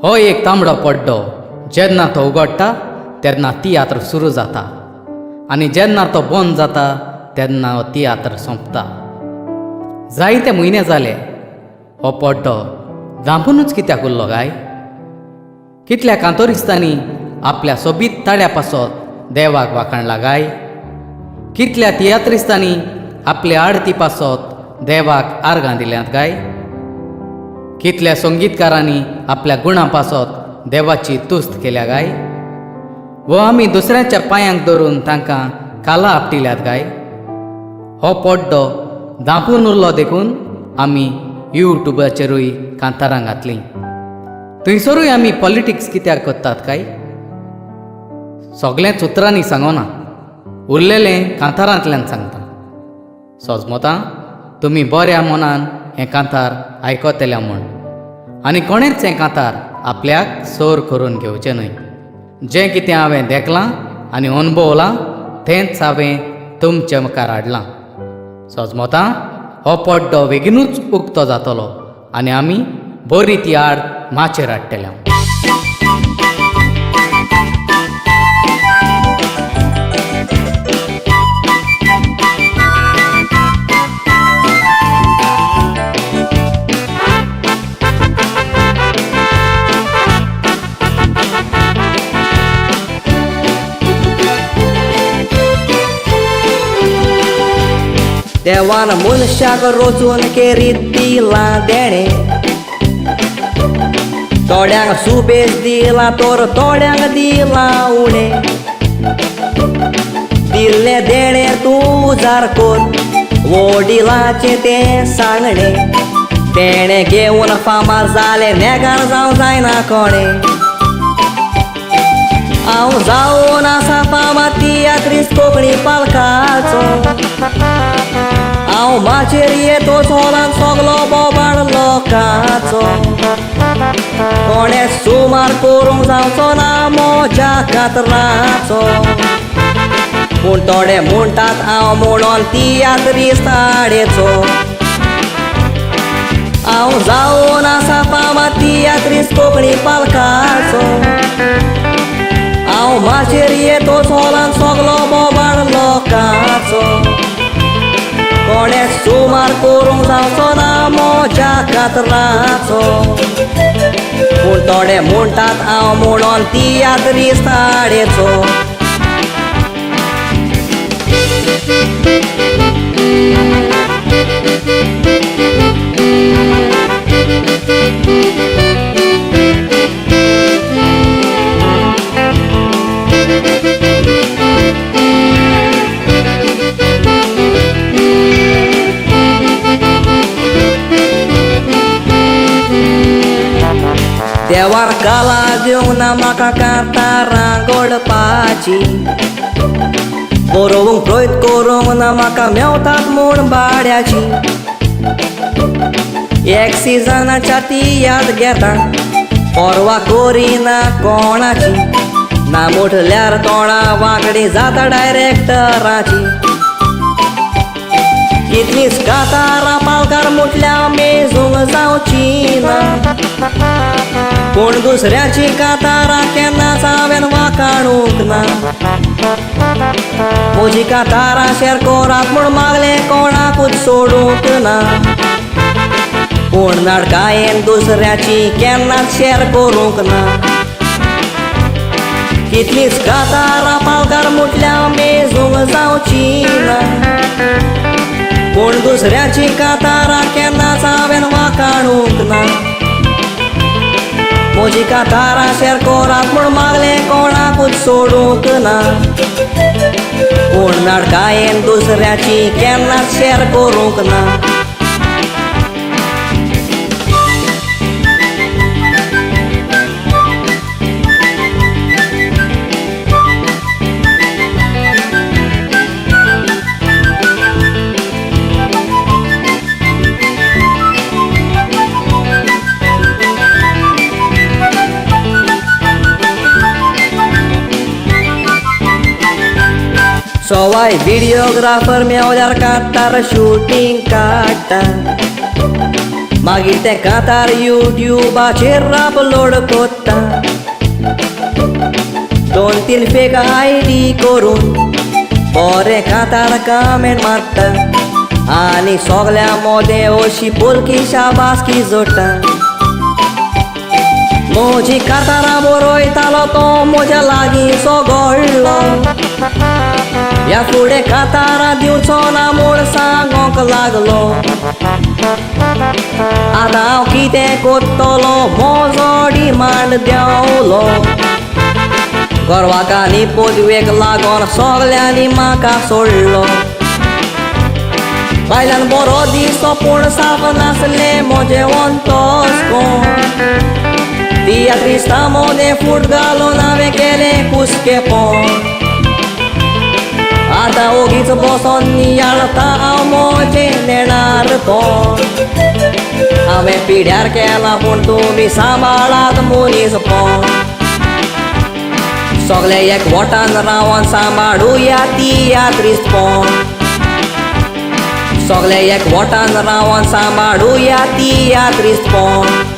हो एक तांबडो पड्डो जेन्ना तो उगडटा तेन्ना तियात्र सुरू जाता आनी जेन्ना तो बंद जाता तेन्ना हो तियात्र सोंपता. जायते म्हयने जाले हो पड्डो धांपुनूच कित्याक उरलो काय? कितल्या कांतोरिस्तांनी आपल्या सोबीत ताळ्या पासत देवाक वाखाणला काय? कितल्या तियात्रिस्तांनी आपल्या आडती पासत देवाक आर्गां दिल्यांत काय? कितल्या संगीतकारांनी आपल्या गुणां पासत देवाची तुस्त केल्या काय? वो आमी दुसऱ्यांच्या पांयांक धरून तांकां काला आपटिल्यात काय? हो पड्डो धांपून उरलो देखून आमी यूट्यूबाचेरूय कांतारां घातलीं. थंयसरूय आमी पॉलिटिक्स कित्याक करतात काय? सगळेंच उतरांनी सांगना, उरलेलें कांतारांतल्यान सांगता. सोजमोतां तुमी बऱ्या मनान हें कांतार आयकतल्या म्हूण, आनी कोणेंच हें कांतार आपल्याक सर करून घेवचें न्हय. जें कितें हांवें देखलां आनी अणभवलां तेंच हांवें तुमचे मुखार हाडलां. सोजमोतां हो पड्डो बेगिनूच उक्तो जातलो आनी आमी बरी ती आड माचेर हाडटले. देवान मनशाक रोचून केरीत दिलां देणें, थोड्यांक सुबेज दिलां तर थोड्यांक दिलां उणें. दिल्लें देणें तूं उजार कर, वडिलाचें तें सांगणें. तेणें घेवन फामाद जालें नेगार जावं जायना कोणें. हांव जावन आसा फामाद तियात्रीस्त कोंकणी पालकाचो, हांव माचयेर येतोच हॉलांत सगलो बोबाळ लोकांचो. कोणें सुमार करूंक जावचो ना म्हज्या कातराचो, पूण थोडे म्हणटात हांव म्हणून तियात्रीस्त आडेचो. हांव जावन आसा फामाद तियात्रीस्त कोंकणी पालकाचो, हांव माचयेर येतोच हॉलांत सगलो बोबाळ लोकांचो. कोणें सुमार करूंक जावचो ना म्हज्या कातराचो, पूण थोडे म्हणटात हांव म्हणून तियात्रीस्त आडेचो. देवार कला दिवंक ना म्हाका कांतारां घडपाची, बरोवंक प्रयत्न करूंक ना म्हाका मेवतात म्हूण भाड्याची. एक सिजनाच्या तियाद घेता परवा करिना कोणाची, ना म्हटल्यार तोंडा वांकडी जाता डायरेक्टराची. कितलींच कांतारां पालकार म्हटल्यार मेजूंक जावची ना, पूण दुसऱ्याची कांतारां केन्नाच हांवें वाखाणूंक ना. म्हजी कांतारां शेर करात म्हूण मागलें कोणाकूच सोडूंक ना, पूण नाडकायेन दुसऱ्याची केन्नाच शेर करूंक ना. कितलींच कांतारां पालकार म्हटल्यार मेजूंक जावची ना, पूण दुसऱ्याची कांतारां केन्नाच हांवें वाखाणूंक ना. म्हजी कांतारां शेर करात म्हूण मागलें कोणाकूच सोडूंक ना, पूण नाडकायेन दुसऱ्याची केन्नाच शेर करूंक ना. सवाय व्हिडिओग्राफर मेवल्यार कांतार शूटिंग काडटा, मागीर तें कांतार युट्यूबाचेर अपलोड कोत्ता. दोन तीन फेक आयडी करून बरें कांतार कमेंट मारता आनी सगल्या मोदें अशी पोलकी शाबासकी जोडटा. म्हजी कांतारां बरयतालो तो म्हज्या लागीं सगळो. ह्या फुडें कांतारां दिवचो ना म्हूण सांगोंक लागलो. आतां हांव कितें कोत्तलो, म्हजो डिमांड देंवलो. गोरवाक आनी पदवेक लागोन सगल्यांनी म्हाका सोडलो. भायल्यान बरो दिसो पूण साफ नासलें म्हजें अंतस्कोण. तियात्रिस्ता मोदें फूट घालून हांवें केलें कुस्केपण. आतां ओगीच बसोन नियाळता हांव म्हजें नेणारपण. हांवें पिड्यार केलां पूण तुमी सांबाळात मनीसपण. सगळे एकवटान रावन सांबाळुया तियात्रिस्तपण. सगळे एकवटान रावन सांबाळुया तियात्रिस्तपण.